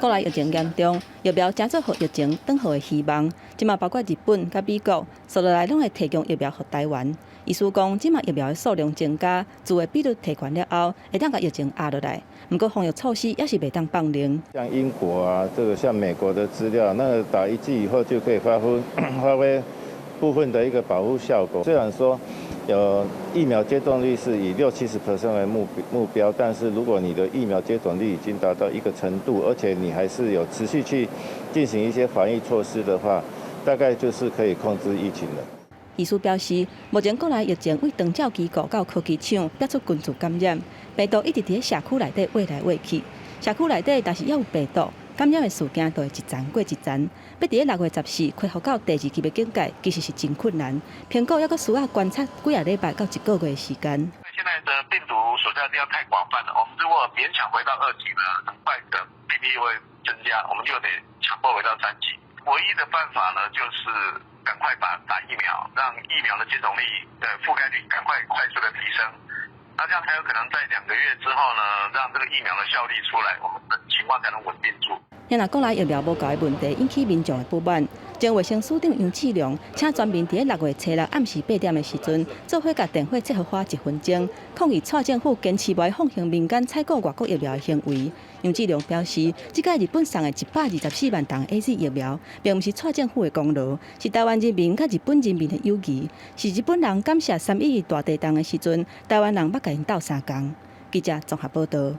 國內疫情嚴重，疫苗誠做予疫情轉好的希望。這馬包括日本佮美國，紲落來攏會提供疫苗予台灣。醫師講，這馬疫苗的數量增加，注的比率提懸了後，會當共疫情壓落來。毋過防疫措施猶是袂當放冗。像英國啊，這個像美國的資料，那個打一劑以後就可以發揮部分的一個保護效果。雖然說有疫苗接種率是以60-70% 為目標，但是如果你的疫苗接種率已經達到一個程度，而且你還是有持續去進行一些防疫措施的話，大概就是可以控制疫情了。醫師表示，目前國內疫情對長照機構到科技廠惹出群聚感染，病毒一直佇咧社區內底穢來穢去，社區內底若是猶有病毒感染的事件，就會一層過一層。欲佇咧6月14恢復到第二級的警戒，其實是真困難。評估猶閣需要觀察幾仔禮拜到一個月的時間。現在的病毒所在的地方太廣泛了，我們如果勉強回到2級呢，很快的病例會增加，我們就得強迫回到3級。唯一的辦法呢，就是趕快把打疫苗，讓疫苗的接種率的覆蓋率趕快快速的提升，那這樣才有可能在2個月之後呢，讓這個疫苗的效力出來，我們的情況才能穩定住。若國內疫苗無夠的問題引起民眾的不滿，前衛生署長楊志良請全民佇咧6月初六暗時8點的時陣，做伙共電火切予花一分鐘，抗議蔡政府堅持袂放行民間採購外國疫苗的行為。楊志良表示，這擺日本送的124萬筒 AZ 疫苗，並毋是蔡政府的功勞，是台灣人民佮日本人民的友誼，是日本人感謝3.11大地震的時陣，台灣人捌共𪜶鬥相共。記者綜合報道。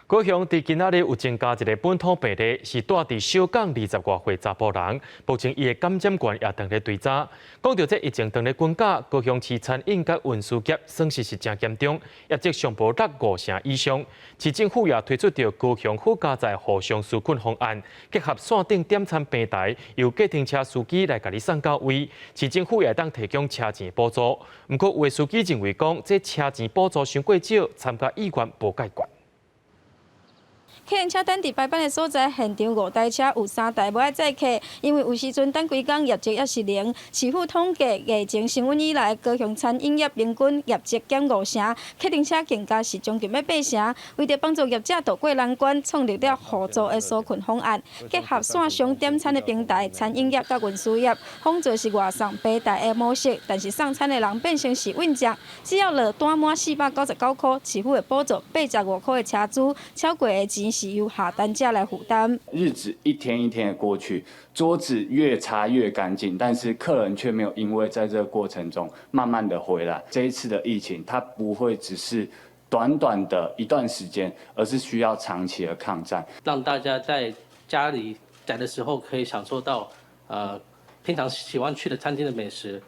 高雄佇今仔日有增加一个本土病例，是蹛佇小港20外歲查埔人，目前伊的感染源也當咧追查。講著這疫情當咧滾加，高雄市餐飲佮運輸業損失是誠嚴重，業績上無落五成以上。市政府也推出著高雄好佳哉互相紓困方案，結合線頂點餐平台，由計程車司機來共你送到位。市政府也會當提供車錢補助。毋過有的司機認為講，這車錢補助傷過少，參加意願無蓋懸。客運車等佇排班的所在，現場五台車有三台無愛載客，因為有時陣等幾工業績猶是零。市府統計，疫情升溫以來，高雄餐飲業平均業績減五成，客運車更加是將近欲八成。為著幫助業者渡過難關，創立了互助的紓困方案，結合線上點餐的平台，餐飲業佮運輸業，仿做是外送平台的模式，但是送餐的人變成是運將，只要落單滿499塊，市府會補助85塊的車資，超過的錢是由下單者來負擔。日子一天一天的過去，桌子越擦越乾淨，但是客人卻沒有因為在這個過程中慢慢的回來。這一次的疫情，它不會只是短短的一段時間，而是需要長期的抗戰。讓大家在家裡宅的時候可以享受到，平常喜歡去的餐廳的美食，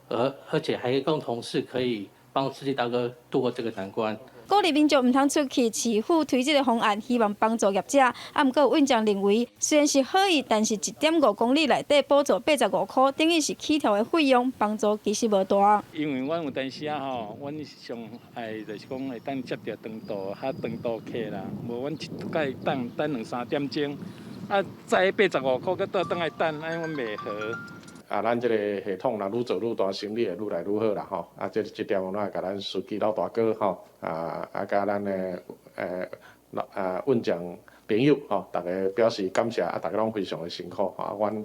而且還可以跟同事可以幫司機大哥度過這個難關。鼓勵民眾毋通出去，市府推這个方案，希望幫助業者。啊，毋過有院長認為，雖然是好意，但是1.5公里內底補助85塊，等於是起跳的費用，幫助其實無大。因為阮有當時啊吼，阮上愛就是講會當接著長途較長途客啦，無阮一擺等等兩三點鐘，啊，載85塊，閣倒轉來等，按呢阮袂好。啊，咱這个系統若愈做愈大，生意會愈來愈好啦吼。啊，這點我會共咱司機老大哥吼，啊，佮咱的老運將朋友吼，逐家表示感謝，啊，逐家攏非常的辛苦，啊，阮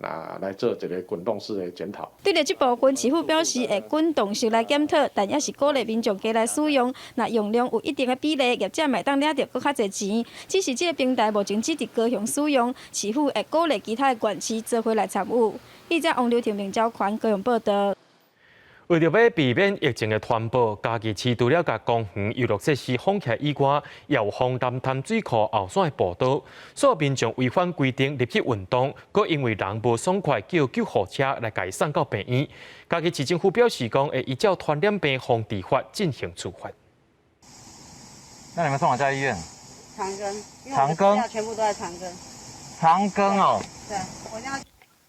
啊來做一个滾動式的檢討。對著這部分，市府表示會滾動式來檢討，但也是鼓勵民眾加來使用。若用量有一定的比例，業者嘛會當領著閣較濟錢。只是這个平台目前只佇高雄使用，市府會鼓勵其他的縣市做伙來參與。記者王劉婷、明昭權高雄報道。為著欲避免疫情的傳播，嘉義市除了共公園遊樂設施封起來以外，也有封南潭水庫後山的步道。所有民眾違反規定入去運動，閣因為人無爽快，叫救護車來共伊送到病院。嘉義市政府表示講，會依照傳染病防治法進行處罰。那你們送哪家醫院？長庚。長庚。全部都在長庚。長庚哦。對，我要。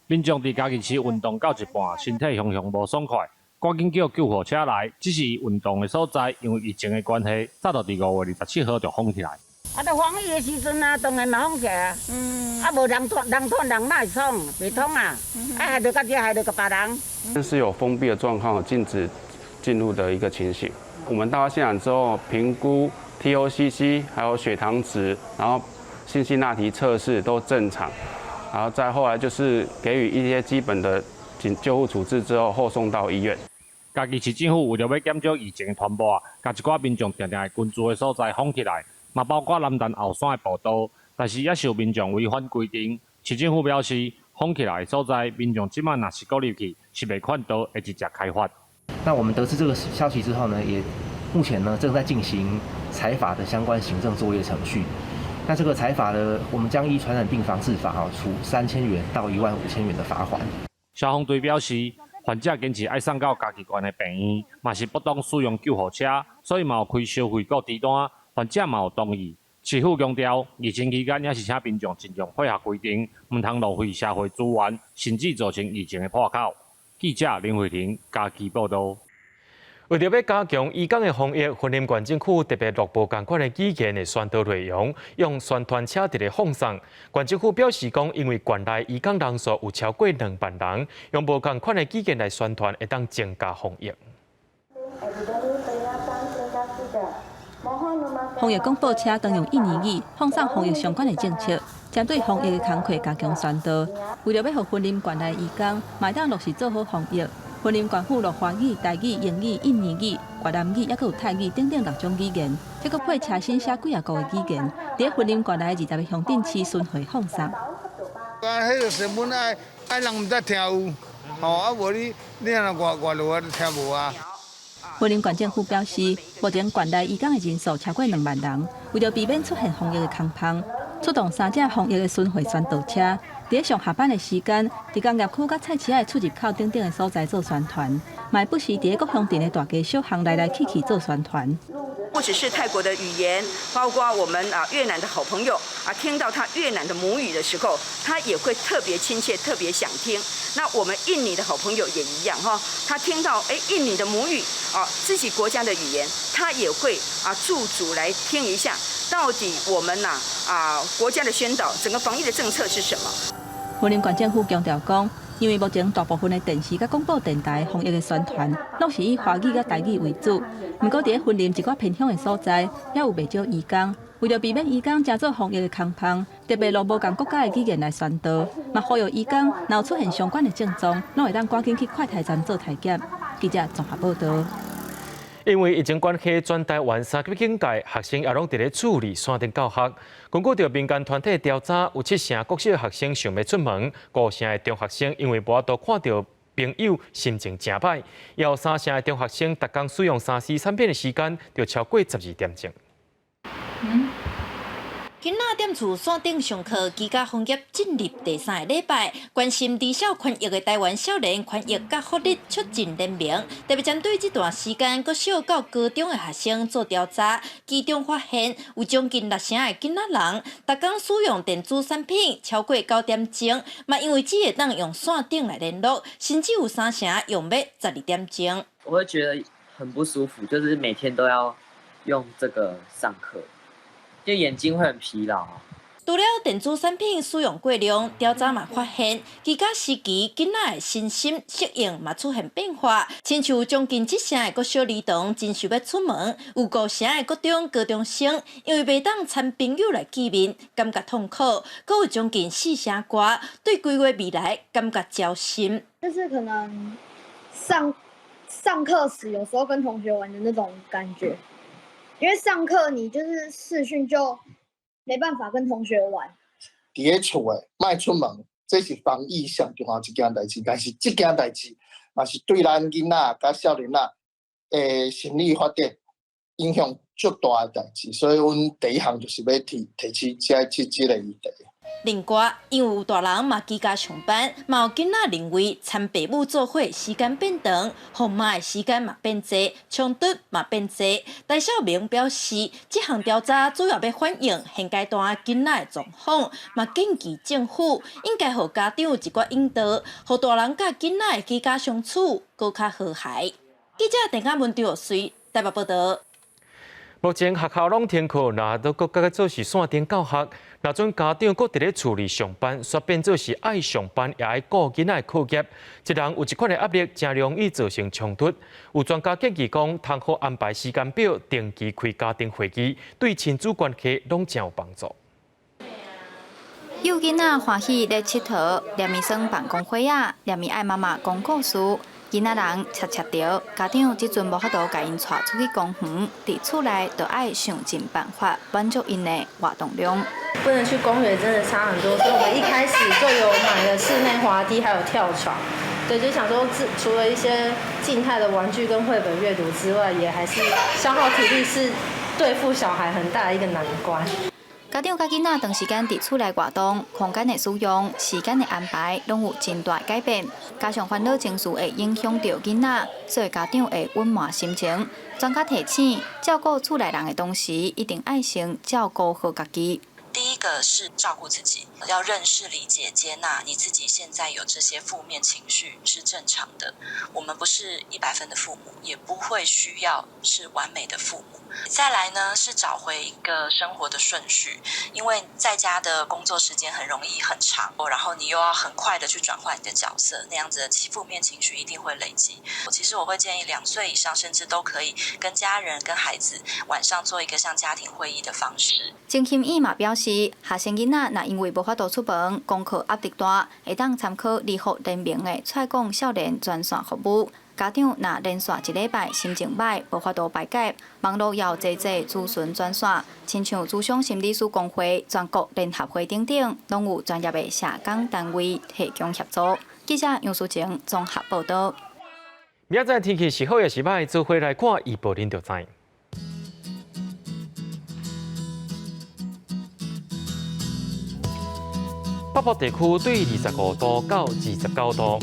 民眾佇嘉義市運動到一半，身體雄雄無爽快，趕緊叫救護車來。只是運動的所在，因為疫情的關係，早就佇5月27號就封起來。啊，著防疫的時陣啊，當然嘛封起來啊。啊，無人傳人傳人，哪會創？袂通啊！啊，害著到這，害著別人。這是有封閉的狀況，禁止進入的一個情形。我們到現場之後，評估 TOCC，還有血糖值，然後辛辛那提測試都正常。然後再後來就是給予一些基本的緊救護處置之後，後送到醫院。嘉義市政府為著欲減少疫情的傳播啊，共一寡民眾定定會群聚的所在封起來，嘛包括南潭後山的步道，但是也是有民眾違反規定。市政府表示，封起來的所在，民眾這擺若是閣入去，是袂勸導，會直接開罰。那我們得知這個消息之後呢，也目前呢正在進行裁罰的相關行政作業程序。那這個裁罰呢，我們將依傳染病防治法啊，處3000元到1萬5000元的罰鍰。消防隊表示，患者堅持愛送到嘉義縣的病院，嘛是不當使用救護車，所以嘛有開收費告知單，患者嘛有同意。市府強調，疫情期間也是請民眾盡量配合規定，毋通浪費社會資源，甚至造成疫情的破口。記者林慧婷嘉義報道。為著欲加強移工的防疫，雲林縣政府特別錄無仝款的語言的宣導內容，用宣傳車佇咧放送。縣政府表示講，因為縣內移工人數有超過2萬人，用無仝款的語言來宣傳，會當增加防疫。防疫廣播車當用印尼語放送防疫相關的政策，針對防疫的工課加強宣導。為著欲予雲林縣內移工，嘛會當落實做好防疫。雲林縣府錄華語、台語、英語、印尼語、越南語，抑閣有泰語等等六種語言，閣閣配車身寫幾仔個的語言，佇雲林縣內20个鄉鎮市巡迴放送。啊，彼个新聞愛愛人毋知聽有，吼啊無你你若外外落來聽無啊。雲林縣政府表示，目前縣內移工的人數超過2萬人，為著避免出現防疫的空縫，出動3隻防疫的巡迴宣導車，佇上下班的時間，佇工業區佮菜市仔出入口等等的所在做宣傳，嘛不時佇各鄉鎮的大街小巷來來去去做宣傳。不只是泰國的語言，包括我們啊越南的好朋友啊，聽到他越南的母語的時候，他也會特別親切，特別想聽。那我們印尼的好朋友也一樣哈，他聽到印尼的母語啊，自己國家的語言，他也會啊駐足來聽一下，到底我們吶啊國家的宣導，整個防疫的政策是什麼？雲林縣政府強調講，因為目前大部分的電視佮廣播電台防疫的宣傳，攏是以華語佮台語為主。毋過，佇咧雲林一寡偏鄉的所在，也有袂少移工。為著避免移工成做防疫的空縫，特別錄無仝國家的語言來宣導，嘛呼籲移工若有出現相關的症狀，攏會當趕緊去快篩站做篩檢。記者綜合報導。因為疫情關係，全台灣三級警戒，學生也攏佇咧厝裡線頂教學。根據著民間團體調查，有7成國小學生想欲出門，5成的中學生因為無法度看著朋友，心情誠歹。也有3成的中學生，逐工使用3C 產品的時間就超過12點鐘。囡仔踮厝線頂上課，居家防疫進入第三个禮拜。關心兒少權益的台灣少年權益佮福利促進聯盟，特別針對這段時間國小到高中的學生做調查，其中發現有將近6成的囡仔人，逐工使用電子產品超過9點鐘，嘛因為只會當用線頂來聯絡，甚至有3成用欲12點鐘。我會覺得很不舒服，就是每天都要用這個上課。就眼睛會很疲勞。除了電子產品使用過量，調查嘛發現，居家時期囡仔的身心適應嘛出現變化。親像將近7成的國小兒童真想欲出門，有5成的國中高中生因為袂當參朋友來見面，感覺痛苦。閣有將近4成外對規劃未來感覺焦心。就是可能上課時有時候跟同學玩的那種感覺。因為上課你就是視訊就沒辦法跟同學玩。佇咧厝的，莫出門，這是防疫上重要一件代誌。但是這件代誌嘛是對咱囡仔佮少年仔的心理發展影響足大的代誌，所以阮第一項就是欲提提起這個議題。另外，因為有大人嘛居家上班，嘛有囡仔認為參爸母做伙時間變長，予媽的時間嘛變濟，衝突嘛變濟。戴少明表示，這項調查主要欲反映現階段囡仔的狀況，嘛建議政府應該予家長一寡引導，予大人佮囡仔的居家相處閣較和諧。記者鄭嘉文、張玉穗台北報導。目前學校攏停課，若都閣閣做是線頂教學，若準家長閣佇咧厝裡上班，煞變做是愛上班也愛顧囡仔的課業，一人有這款的壓力，誠容易造成衝突。有專家建議講，通好安排時間表，定期開家庭會議，對親子關係攏誠有幫助。幼囡仔歡喜咧𨑨迌，連伊耍辦公會仔，連伊愛媽媽講故事。囡仔人捙捙著，家長這陣無法度共𪜶帶出去公園，佇厝內就愛想盡辦法滿足𪜶的活動量。不能去公園真的差很多，所以我們一開始就有買了室內滑梯，還有跳床。對，就想說，除了一些靜態的玩具跟繪本閱讀之外，也還是消耗體力是對付小孩很大的一個難關。家長佮囡仔長時間佇厝內活動，空間的使用、時間的安排，攏有真大改變。加上煩惱情緒會影響著囡仔，所以家長會隱瞞心情。專家提醒，照顧厝內人的同時，一定愛先照顧好家己。第一個是照顧自己，要認識、理解、接納你自己現在有這些負面情緒是正常的。我們不是100分的父母，也不會需要是完美的父母。再來呢，是找回一個生活的順序，因為在家的工作時間很容易很長，然後你又要很快的去轉換你的角色，那樣子的負面情緒一定會累積。其實我會建議2歲以上，甚至都可以跟家人、跟孩子晚上做一個像家庭會議的方式。精心醫嘛表示，學生囡仔若因為無法度出門，功課壓力大，會當參考兒福聯盟的蔡講少年專線服務。家長若連續一禮拜心情䆀，無法度排解，網路也有濟濟諮詢專線，親像諮商心理師公會、全國聯合會等等，攏有專業的社工單位提供協助。記者楊淑晴綜合報導。明仔載天氣是好抑是䆀，做伙來看預報恁就知。北部地區對25度到29度。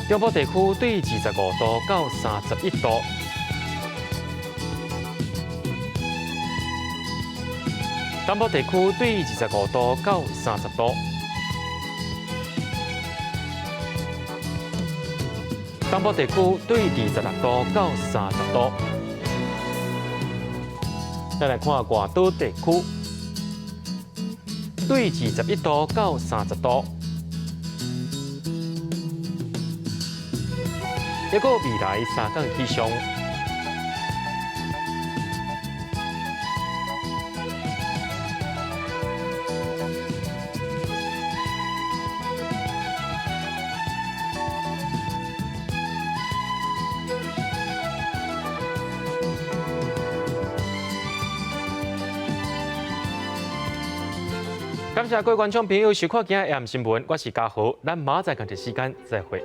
中部地區對25度到31度，東部地區對25度到30度，東部地區對26度到30度。再來看外島地區，對21度到30度。一個未來三天氣象。感謝各位觀眾朋友收看今日的新聞，我是嘉豪，咱明仔載仝一時間再會。